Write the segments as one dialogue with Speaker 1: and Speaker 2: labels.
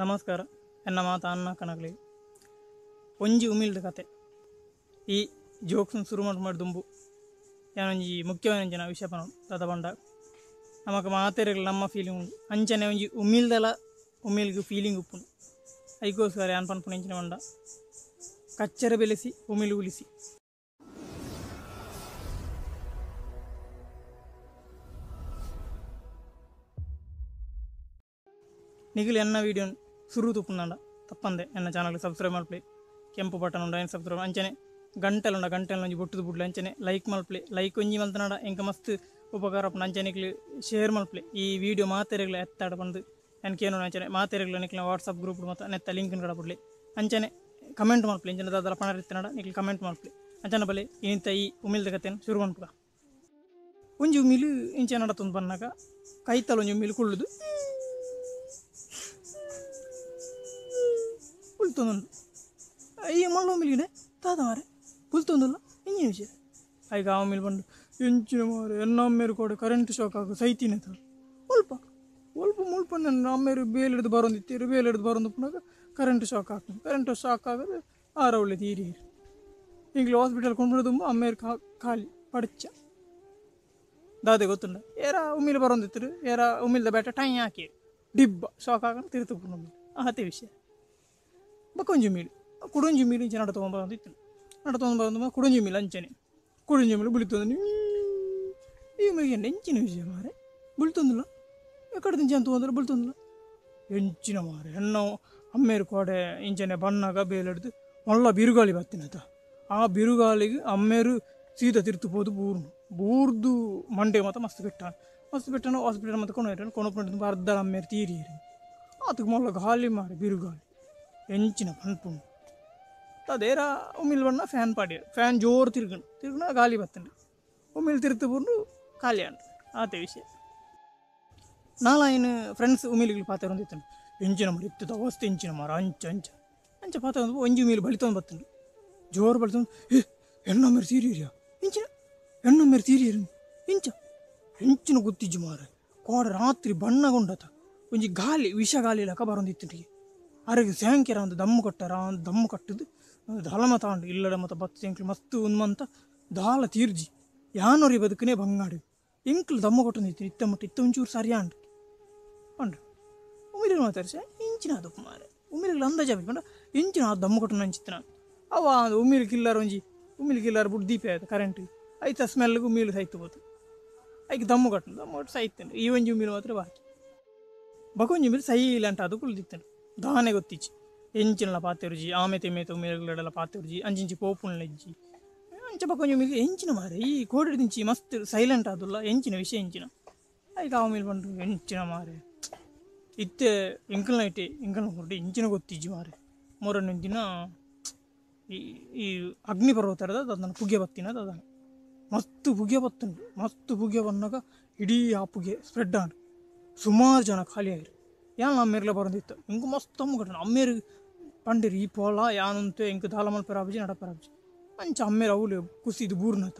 Speaker 1: ನಮಸ್ಕಾರ. ಎನ್ನ ಮಾತ ಅನ್ನ ಕನಗಲಿ ಒಂಜಿ ಉಮಿಲ್ದ ಕತೆ. ಈ ಜೋಕ್ಸ್ ಶುರು ಮಾಡಿ ದುಂಬು ಯಾನೊಂಜಿ ಮುಖ್ಯವಾದ ಜನ ವಿಷಯ ಪನೋ ದಾದ ಪಂಡ ನಮಕ್ ಮಾತೆರೆಗ್ಲ ನಮ್ಮ ಫೀಲಿಂಗ್ ಉಂಡು ಅಂಚನೆ ಒಂಜಿ ಉಮಿಲ್ದಲ ಉಮಿಲ್ಗ್ ಫೀಲಿಂಗ್ ಉಪ್ಪುಂಡು. ಐಕೋಸ್ಕರ ಯಾನ್ ಪನ್ಪುನ ಇಂಚಿನ ಪಂಡ ಕಚ್ಚರ ಬೆಲೆಸಿ ಉಮಿಲ್ ಉಲಿಸಿ. ನಿಗಿಲ್ ಎನ್ನ ವೀಡಿಯೋ ಸುರು ತುಪ್ಪುಂಡ ತಪ್ಪಂದೆ ಎನ್ನ ಚಾನಲ್ ಸಬ್ಸ್ಕ್ರೈಬ್ ಮಲ್ಪಲೆ, ಕೆಂಪು ಬಟನ್ ಉಂಡು ಐನ್ ಸಬ್ಸ್ಕ್ರೈಬ್, ಅಂಚನೆ ಗಂಟೆಲ್ ಉಂಡ ಗಂಟೆಲ್ ಒಂಜಿ ಬೊಟ್ಟುದು ಬುಡ್ಲೆ, ಅಂಚನೆ ಲೈಕ್ ಮಲ್ಪಲೆ, ಲೈಕ್ ಒಂಜಿ ಮಲ್ತನಾಡ ಎಂಕ ಮಸ್ತ್ ಉಪಕಾರ ಆಪುಂಡು. ಅಂಚನೆ ನಿಕ್ಲು ಶೇರ್ ಮಲ್ಪಲೆ ಈ ವಿಡಿಯೋ ಮಾತೆರೆಗ್ಲ ಎತ್ತಾಡ ಪಂದ್ ಎನ್ ಕೇನುಂಡು. ಅಂಚನೆ ಮಾತೆರೆಗ್ಲ ನಿಕ್ಲ ವಾಟ್ಸಪ್ ಗ್ರೂಪ್ ಮಾತ ನೆತ್ತ ಲಿಂಕ್ ಕಡ ಬುಡ್ಲೆ, ಅಂಚನೆ ಕಮೆಂಟ್ ಮಲ್ಪಲೆ, ಇಂಚನೆ ದಾದಲ ಪಣರ್ ಇತ್ತನಾಡ ನಿಕ್ಲು ಕಮೆಂಟ್ ಮಲ್ಪಲೆ. ಅಂಚನೆ ಬಲೆ ಇನಿತ ಈ ಉಮಿಲ್ದ ಕತೆನ್ ಶುರು ಮನ್ಪುಗ. ಒಂಜಿ ಉಮಿಲು ಇಂಚೆ ನಡತೊಂದು ಬನ್ನಾಗ ಕೈತಲ್ ಒಂಜಿ ಉಮಿಲು ಕುಳ್ಳುದು ಪುಲ್ತೊಂದುಂಡು. ಈ ಮಲ್ಲ ಉಮಿಲಿಗೆ ತಾತ ಮಾರೆ ಪುಲ್ತೊಂದುಲ್ಲ ಇಂಜಿನ ವಿಷಯ. ಐಗ ಆ ಉಮಿಲ್ ಬಂದು ಎಂಚಿನ ಮಾರೆ ಎನ್ನ ಅಮ್ಮೇರು ಕೊಡೆ ಕರೆಂಟ್ ಶಾಕ್ ಆಗು ಸೈತಿನ ಒಲ್ಪ ಒಲ್ಪ ಮುಲ್ಪ ನನ್ನ ಅಮ್ಮೇರು ಬೇಲ್ ಹಿಡ್ದು ಬರೋಂದಿತ್ತೀರು, ಬೇಲ್ ಹಿಡ್ದು ಬರೋಂದು ಪುನಗ ಕರೆಂಟ್ ಶಾಕ್ ಆಗ್ತದೆ. ಕರೆಂಟ್ ಶಾಕ್ ಆಗೋದು ಆರ ಒಳ್ಳೆ ತೀರಿ ಇಂಗ್ಲ ಹಾಸ್ಪಿಟಲ್ ಕೊಂಡು ತುಂಬ ಅಮ್ಮೇರು ಖಾಲಿ ಪಡಚ ದಾದೆ ಗೊತ್ತುಂಡ. ಏರ ಉಮಿಲ್ ಬರೋಂದಿತ್ತಿರು, ಏರ ಉಮಿಲ್ದ ಬೇಟ ಟೈ ಹಾಕಿ ಡಿಬ್ಬ ಶಾಕ್ ಆಗೋಣ ತಿರುತು ಉಮಿಲ್ ಆತೆ ವಿಷಯ. ಬಕ್ಕೊಂಜಿ ಮೀಲು ಕುಡೊಂಜಿ ಮೀಲು ಇಂಚೆ ನಡ ತೊಗೊಂಬಂದಿತ್ತು, ನಡ ತೊಗೊಂಬಂದು ಕುಡೊಂಜಿ ಮೀಲು ಅಂಚನೆ ಕುಡೊಂಜಿ ಮೀಲು ಬುಳಿತೊಂದು. ಈ ಮೀಗೆ ಎಂಚಿನ ವಿಷಯ ಮಾರೆ ಬುಳಿತೊಂದಿಲ್ಲ, ಎಕಡೆ ತಿಂಚೆ ಅಂತ ತೊಗೊಂಡ್ರೆ ಬುಳಿತೊಂದಿಲ್ಲ ಎಂಚಿನ ಮಾರೆ. ಹೆಣ್ಣು ಅಮ್ಮೇರು ಕೋಡೆ ಇಂಚನೆ ಬಣ್ಣಾಗ ಬೇಲೆಡ್ದು ಮಲ್ಲ ಬಿರುಗಾಳಿ ಬತ್ತಿನತ. ಆ ಬಿರುಗಾಳಿಗೆ ಅಮ್ಮೇರು ಸೀದಾ ತಿರ್ತು ಪೋದು ಬೂರ್ನು ಬೂರ್ದು ಮಂಡೆ ಮಾತ್ರ ಮಸ್ತ್ ಪೆಟ್ಟಾನ, ಮಸ್ತ್ ಪೆಟ್ಟಾನ ಹಾಸ್ಪಿಟಲ್ ಮತ್ತೆ ಕೊಂಡು ಕೊಂಡು ಅರ್ಧ ಅಮ್ಮೇರು ತೀರಿ ಆತಕ್ಕೆ ಮಲ್ಲ ಗಾಳಿ ಮಾರೆ ಬಿರುಗಾಳಿ ಎಂಚಿನ ಪನ್ಪುಂಡು. ತದೇರ ಉಮಿಲ್ ಬಣ್ಣ ಫ್ಯಾನ್ ಪಾಡಿ ಫ್ಯಾನ್ ಜೋರು ತಿರ್ಗಂಡು ತಿರ್ಗಣ ಗಾಳಿ ಬತ್ತಂಡು ಉಮಿಲ್ ತಿರ್ತು ಬೂರ್ನು ಖಾಲಿ ಅಂಡು ಆತೆ ವಿಷಯ. ನಾಲಾಯಿನ ಫ್ರೆಂಡ್ಸ್ ಉಮಿಲ್ಗಳು ಪಾತ್ರ ಇತ್ತಂಡು ಎಂಚಿನ ಮಾರ ಇತ್ತದ ಅವಸ್ಥೆ ಎಂಚಿನ ಮಾರ ಅಂಚ ಅಂಚ ಅಂಚ ಪಾತ್ರ ಒಂಜಿ ಉಮಿಲ್ ಬಳಿತೊಂದು ಬತ್ತಂಡು ಜೋರು ಬಳಿತೊಂದು ಏ ಎಣ್ಣ ಮೇರೆ ತೀರಿಯಾ ಇಂಚಿನ ಎಣ್ಣ ಮೇರೆ ತೀರಿಯರು ಇಂಚ ಎಂಚಿನ ಗೊತ್ತಿಜ್ಜು ಮಾರ. ಕೋಡ ರಾತ್ರಿ ಬಣ್ಣಗೊಂಡತ ಒಂಜಿ ಗಾಲಿ ವಿಷ ಗಾಲಿ ಲೆಕ್ಕ ಬರೋಂದಿತ್ತು. ಅರೆಗೆ ಸ್ಯಾಂಕೆರ ಒಂದು ದಮ್ಮು ಕಟ್ಟಾರ ದಮ್ಮು ಕಟ್ಟದು ದಾಲ ಮತ ಅಂಡು ಇಲ್ಲಡ ಮತ ಬತ್ತು ಎಂಕ್ಲು ಮಸ್ತ್ ಉನ್ಮಂತ ದಾಲ ತೀರ್ಜಿ ಯಾನೊರಿ ಬದುಕನೇ ಬಂಗಾಡು ಎಂಕ್ಲು ದಮ್ಮು ಕೊಟ್ಟು ಇತ್ತ ಮಟ್ಟ ಇತ್ತ ಒಂಚೂರು ಸರಿ ಅಂಡು ಅಂಡು ಉಮಿಲಿಗೆ ಮಾತಾಡ್ಸ ಇಂಚಿನ ಅದು ಮಾರೆ ಉಮಿಲಿಗೆ ಅಂದಾಜ ಪಂಡ ಇಂಚಿನ ಆ ದಮ್ಮು ಕೊಟ್ಟು ನಂಚಿತ್ತಿನ ಅವ ಉಮಿಲ್ ಕಿಲ್ಲರ್ ಒಂಜಿ ಉಮಿಲ್ ಕಿಲ್ಲರ್ ಬುಡ್ ದೀಪ ಆಯ್ತು ಕರೆಂಟ್ ಐತ ಸ್ಮೆಲ್ಗೆ ಉಮಿಲು ಸೈತು ಹೋತು ಐಕ್ ದಮ್ಮು ಕಟ್ಟು ದಮ್ಮು ಕೊಟ್ಟು ಸೈತಂಡು. ಈ ಒಂಜಿ ಉಮಿಲು ಮಾತ್ರ ಬಾಕಿ ಬಕೊಂಜಿ ಉಮಿಲು ಸೈಲೆಂಟ್ ಅದು ಕುಳ್ದಿತ್ತಂಡು. ದಾನೆ ಗೊತ್ತಿಚ್ಚಿ ಎಂಚಿನಲ ಪಾತೆರುಜಿ ಆಮೆತೆ ಮೇತ ಉಮಿಲ್ಗಳೆಲ್ಲ ಪಾತೆರುಜಿ ಅಂಚಿಂಚಿ ಪೋಪುಣ್ಲೆಜ್ಜಿ ಅಂಚ ಬಕೊಂಜಿ ಉಮಿಲ್ಗೆ ಎಂಚಿನ ಮಾರೆ ಈ ಕೋಡಿ ದಿಂಚಿ ಮಸ್ತ್ ಸೈಲೆಂಟ್ ಆದುಲ್ಲ ಎಂಚಿನ ವಿಷಯ ಎಂಚಿನ ಐಕ ಆ ಉಮಿಲ್ ಬಂದು ಎಂಚಿನ ಮಾರೆ ಇತ್ತೆ ಎಂಕಲ್ನ ಇಟ್ಟೆ ಎಂಕಲ್ನ ಕೊಟ್ಟು ಎಂಚಿನ ಗೊತ್ತಿಜ್ಜಿ ಮಾರೆ. ಮೊರನೇ ದಿನ ಈ ಈ ಅಗ್ನಿ ಪರ್ವತ ಅದನ್ನು ಪುಗೆ ಬತ್ತಿನ ಅದನ್ನು ಮಸ್ತ್ ಪುಗೆ ಬತ್ತುಂಡು. ಮಸ್ತ್ ಪುಗೆ ಬಂದಾಗ ಇಡೀ ಆ ಪುಗೆ ಸ್ಪ್ರೆಡ್ ಆಂಡು ಸುಮಾರು ಜನ ಖಾಲಿ ಆಗಿರು. ಯಾನ್ ಅಮ್ಮೇರ್ಲ ಬರೋದಿತ್ತು ಇಂಕು ಮಸ್ತ್ ಅಮ್ಮ ಕಟ್ಟಣ ಅಮ್ಮೇರು ಪಂಡಿರು ಈ ಪೋಲ ಯಾನಂತೆ ಇಂಕು ದಾಲ ಮಲ್ಪೆರ ಆಪುಜಿ ನಡಪೆರ ಆಪುಜಿ ಅಂಚ ಅಮ್ಮೇರು ಅವಳು ಕುಸಿದು ಬೂರ್ನತ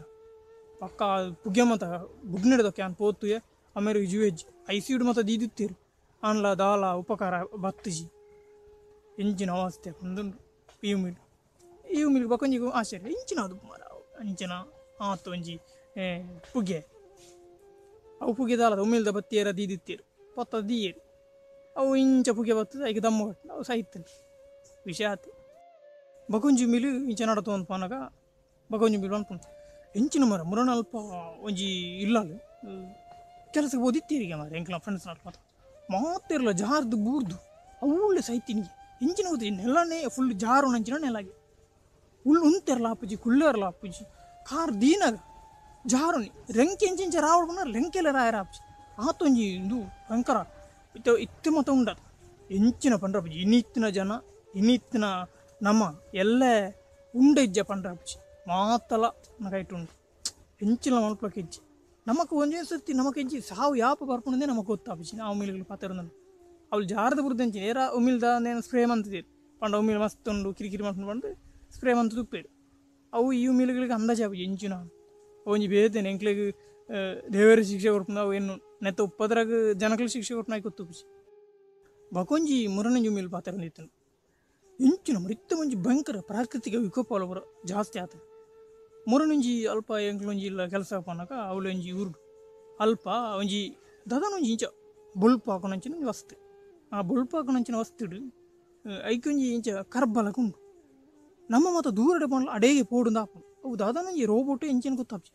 Speaker 1: ಪಕ್ಕ ಪುಗೆ ಮತ ಬುಗ್ನೆಡ್ದಕ್ಕೆ ಯಾನ್ ಪೋತುಯೆ ಅಮ್ಮೇರು ಜುವೆಜ್ಜಿ I C you ಮತ ದೀದಿತ್ತೀರು ಆನ್ಲ ದಾಲ ಉಪಕಾರ ಬತ್ತುಜಿ ಎಂಚಿನ ಅವಸ್ಥೆ ಒಂದುಂಡು. ಈ ಉಮಿಲು ಈ ಉಮಿಲು ಬಕೊಂಜಿಗೂ ಆಶ್ಚರ್ಯ ಇಂಚಿನ ಅದು ಮಾರ ಅಂಚಿನ ಆತು ಒಂಜಿ ಪುಗೆ ಅವು ಪುಗೆ ದಾಲದ ಉಮಿಲ್ದ ಬತ್ತಿಯರ ದೀದಿತ್ತೀರು ಪೊತ್ತ ದೀಯರು ಅವು ಇಂಚ ಪುಗೆ ಬರ್ತದೆ ಐಕ್ ದಮ್ಮು ಕಟ್ಟು ಅವು ಸೈತಂಡು ವಿಷಯ ಆತು. ಬಕೊಂಜಿ ಮಿಲು ಇಂಚ ನಡತು ಪನಗ ಬಕೊಂಜಿ ಮಿಲು ಅನ್ಪುಂಡು ಎಂಚಿನ ಮರ ಮುರನಲ್ಪ ಒಂಜಿ ಇಲ್ಲಾಲು ಕೆಲಸಕ್ಕೆ ಓದಿತ್ತೀರಿಗೆ ಮಾರ ಎಂಕ್ಲ ಫ್ರೆಂಡ್ಸ್ ನಲ್ಪ ಮಾತಿರಲ್ಲ ಜಾರ್ದು ಬೂರ್ದು ಅವುಳ್ಳೆ ಸೈತಿನಿಗೆ ಎಂಚಿನ ಓದಿ ನೆಲನೇ ಫುಲ್ ಜಾರು ನಂಚಿನ ನೆಲಾಗೆ ಉಳ್ಳು ಉಂತೆರಲ ಆಪುಜಿ ಕುಳ್ಳೇರಲ ಆಪುಜಿ ಕಾರ್ ದೀನಾಗ ಜಾರುನಿ ರೆಂಕೆ ಎಂಚಿಂಚ ರಾವಣ ರೆಂಕೆಲ್ಲ ರಾಯರ ಆಪುಜಿ ಆತೊಂಜಿ ಇಂದು ಭಯಂಕರ ಇತ್ತ ಇತ್ತೆ ಮತ ಉಂಡದು ಎಂಚಿನ ಪಂಡ್ರಪುಜಿ ಇನ್ನಿತ್ತಿನ ಜನ ಇನ್ನಿತ್ತಿನ ನಮ್ಮ ಎಲ್ಲ ಉಂಡ ಇಜ್ಜ ಪಂಡ್ರಪುಜಿ ಮಾತಲ ನಕೈಟು ಉಂಡು ಎಂಚಿನ ಮಲ್ಪಕ್ಕೆ ಇಜ್ಜಿ ನಮಕ್ ಒಂಜೇ ಸರ್ತಿ ನಮಕ್ ಎಂಚಿ ಸಾವು ಯಾಪ ಬರ್ಪುಂಡೆ ನಮಕ್ ಗೊತ್ತಾಪುಜಿ ಆ ಉಮಿಲ್ಗಳು ಪಾತ್ರ ಅವಳು ಜಾರದ ಬುರ್ದು ಎಂಚಿನ ಏರ ಉಮಿಲ್ದ ನೇನು ಸ್ಪ್ರೇ ಮಂತಿದ್ದೀರು ಪಂಡ ಉಮಿಲ್ ಮಸ್ತ್ ಉಂಡು ಕಿರಿಕಿರಿ ಮಾಡ್ಕೊಂಡು ಬಂದು ಸ್ಪ್ರೇ ಮಂತು ತುಪ್ಪೇರು ಅವು ಈ ಉಮಿಲ್ಗಳಿಗೆ ಅಂದಾಜು ಆಪುಜಿ ಎಂಚಿನ ಒಂಜಿ ಬೇತೇನೆ ಎಂಕ್ಲೆಗ್ ದೇವರ ಶಿಕ್ಷೆ ಕೊರ್ಪುಂಡು ಅವು ಏನು ನೆತ್ತ ಉಪ್ಪದ್ರಾಗ ಜನಕ್ಲೆ ಶಿಕ್ಷೆ ಕೊರ್ಪುನ ಗೊತ್ತುಪುಜಿ. ಬಕೊಂಜಿ ಮುರನಂಜಿ ಉಮಿಲ್ ಪಾತೆರೊಂದಿತ್ತುಂಡು ಇಂಚಿನ ಮರಿತ್ತ ಒಂಜಿ ಭಯಂಕರ ಪ್ರಾಕೃತಿಕ ವಿಕೋಪ ಪೂರ ಜಾಸ್ತಿ ಆತ ಮುರನೊಂಜಿ ಅಲ್ಪ ಎಂಕ್ಲೊಂಜಿ ಇಲ್ಲ ಕೆಲಸ ಪೋನಕ ಅವಳೊಂಜಿ ಊರು ಅಲ್ಪ ಒಂಜಿ ದದನೊಂಜಿ ಇಂಚ ಬೊಲ್ಪು ಹಾಕೋಣಂಚಿನ ಒಂಜಿ ವಸ್ತು ಆ ಬೊಲ್ಪು ಹಾಕೋಣಂಚಿನ ವಸ್ತುಡು ಐಕೊಂಜಿ ಇಂಚ ಕರ್ಬಲಕ ಉಂಡು ನಮ್ಮ ಮಾತ ದೂರಡೆ ಪೋಂಡಲ ಅಡೇಗೆ ಪೋಡುಂದು ಆಪುಂಡು ಅವು ದಾದನೊಂಜಿ ರೋಬೋಟು ಎಂಚಿನ ಗೊತ್ತಾಪುಜಿ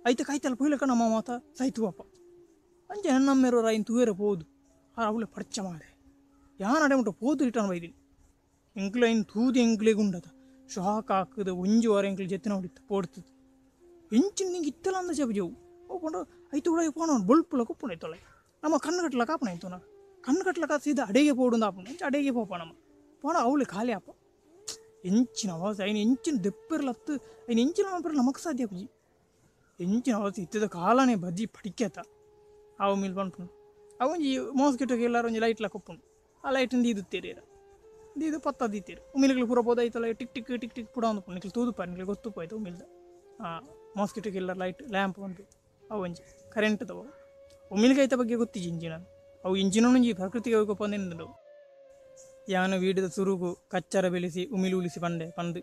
Speaker 1: ಐತ ಕೈತಲ್ ಪೋಯ್ಲಕ ನಮ್ಮ ಮಾತ ಸೈತು ಅಪ್ಪ ಅಂಚ ನಮ್ಮೆರೋ ಐನ್ ತೂಯರೆ ಪೋದು ಆ ಅವಳೆ ಪರ್ಚ ಮಾರೆ ಯಾನ್ ಅಡೆ ಉಂಟು ಪೋದು ರಿಟರ್ನ್ ಬೈದಿನಿ ಎಂಕ್ಲು ಐನ್ ತೂದು ಎಂಕ್ಲೆಗ್ ಉಂಡತ ಶಾಕ್ ಹಾಕದ ಒಂಜಿ ವಾರ ಎಂಕ್ಲು ಜೆತ್ತಿನ ಹೊಡಿತು ಪೋಡ್ತದೆ ಎಂಚಿನ ನಿಂಗೆ ಇತ್ತಲ ಅಂದ ಜವು ಅವು ಪಂಡ ಐತು ಕೂಡ ಪೋಣ ಬೊಲ್ಪುಲ ಕುಪ್ಪುಣ ಐತೊಳೆ ನಮ್ಮ ಕಣ್ಣು ಕಟ್ಲಕ ಆಪುಣ ಐತು ನಾ ಕಣ್ಣು ಕಟ್ಲಕ ಸೀದಾ ಅಡೆಗೆ ಪೋಡುಂದು ಆಪುಂಡು ಅಂಚ ಅಡೆಗೆ ಪೋಪ ನಮ್ಮ ಪೋಣ ಅವಳು ಖಾಲಿ ಆಪ ಎಂಚಿನ ಅವಸ್ಥೆ ಐನ ಎಂಚಿನ ದೆಪ್ಪೆರ್ಲತ್ತು ಐನ ಎಂಚಿನ ಮಲ್ಪೆರ್ ನಮಕ್ ಸಾಧ್ಯ ಆಪುಜಿ ಎಂಚಿನ ಅವಸ್ಥೆ ಇತ್ತದ ಕಾಲನೇ ಬಜ್ಜಿ ಪಡಿಕೆತ ಆವು ಮಿಲ್ ಪನ್ಪುಂಡು ಅವು ಒಂಜಿ ಮಾಸ್ಕಿಟೋಗೆ ಎಲ್ಲಾರು ಒಂಜಿ ಲೈಟ್ಲ ಕೊಪ್ಪುಂಡು ಆ ಲೈಟ್ ದೀದುತ್ತೇರಿ ದೀದು ಪತ್ತ ದೀತೇರು ಉಮಿಲ್ಗಳು ಪೂರ ಪೋದಾಯ್ತಲ್ಲ ಟಿಕ್ ಟಿಕ್ ಟಿಕ್ ಟಿಕ್ ಪುಡ ಒಂದು ನಿಕ್ಲು ತೂದುಪ್ಪ ನಿಕ್ಲು ಗೊತ್ತುಪ್ಪ ಆಯ್ತು ಉಮಿಲ್ದ ಆ ಮಾಸ್ಕಿಟೋಗೆ ಎಲ್ಲ ಲೈಟ್ ಲ್ಯಾಂಪ್ ಒಂದು ಅವು ಒಂಜಿ ಕರೆಂಟ್ ತವ ಉಮಿಲ್ಗೆ ಐತ ಬಗ್ಗೆ ಗೊತ್ತಿಜಿ ಇಂಜಿನ ಅವು ಇಂಜಿನ ಒಂಜಿ ಪ್ರಕೃತಿಗೆ ವಿಕೋಪ ಅಂದೆಂದು ಯಾನು ವೀಡಿದ ಸುರುಗು ಕಚ್ಚಾರ ಬೆಳೆಸಿ ಉಮಿಲು ಉಳಿಸಿ ಪಂಡೆ ಪಂದು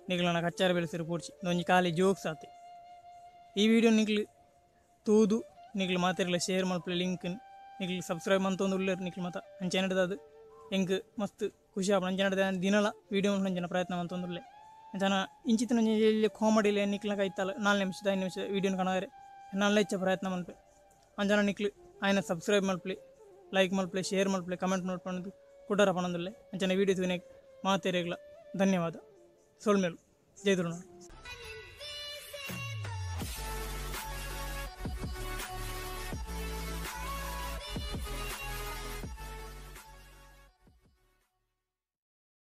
Speaker 1: ನಿಗ್ಲನ ಕಚ್ಚಾರ ಬೆಳೆಸಿರು ಪೋಡ್ಚಿ ಒಂಜಿ ಖಾಲಿ ಜೋಕ್ಸ್ ಆತೆ ಈ ವಿಡಿಯೋ ನಿಕ್ಲು ತೂದು ನಿಕ್ಲು ಮಾತೆರ್ಲ ಶೇರ್ ಮಲ್ಪಲೆ ಲಿಂಕ್ ನಿಕ್ಲು ಸಬ್ಸ್ಕ್ರೈಬ್ ಮಂತೊಂದು ಉಳ್ಳೇರು ನಿಕ್ಲು ಮಾತ ಅಂಚೆ ಎಂಕ್ ಮಸ್ತ್ ಖುಷಿ ಆಪುಂಡು ಅಂಚೆ ದಿನಲ ವೀಡಿಯೋ ಅಂಚಿನ ಪ್ರಯತ್ನ ಮಂತೊಂದುಲ್ಲೆ ಅಂಚನ ಇಂಚಿತ್ತಿನ ಒಂಜಿ ಕಾಮಿಡಿಲೆ ನಿಕ್ಲ ಕೈತಲ 4 ನಿಮಿಷ 5 ನಿಮಿಷ ವೀಡಿಯೋನ ಕಣವರೆ ನಾಲ್ ಹೆಚ್ಚ ಪ್ರಯತ್ನ ಮಲ್ಪೆ ಅಂಚನ ನಿಕ್ಲು ಆಯ್ನ ಸಬ್ಸ್ಕ್ರೈಬ್ ಮಲ್ಪಲೆ ಲೈಕ್ ಮಲ್ಪಲೆ ಶೇರ್ ಮಲ್ಪಲೆ ಕಮೆಂಟ್ ಮಲ್ಪೊಂದು ಕುಡರ ಪಣೊಂದುಲ್ಲೆ ಅಂಚನೆ ವೀಡಿಯೋ ತೂಯಿನೆಕ್ ಮಾತೆರೆಗ್ಲ ಧನ್ಯವಾದ ಸೊಲ್ಮೆಲು ಜೈ ತುಳುನಾಡು.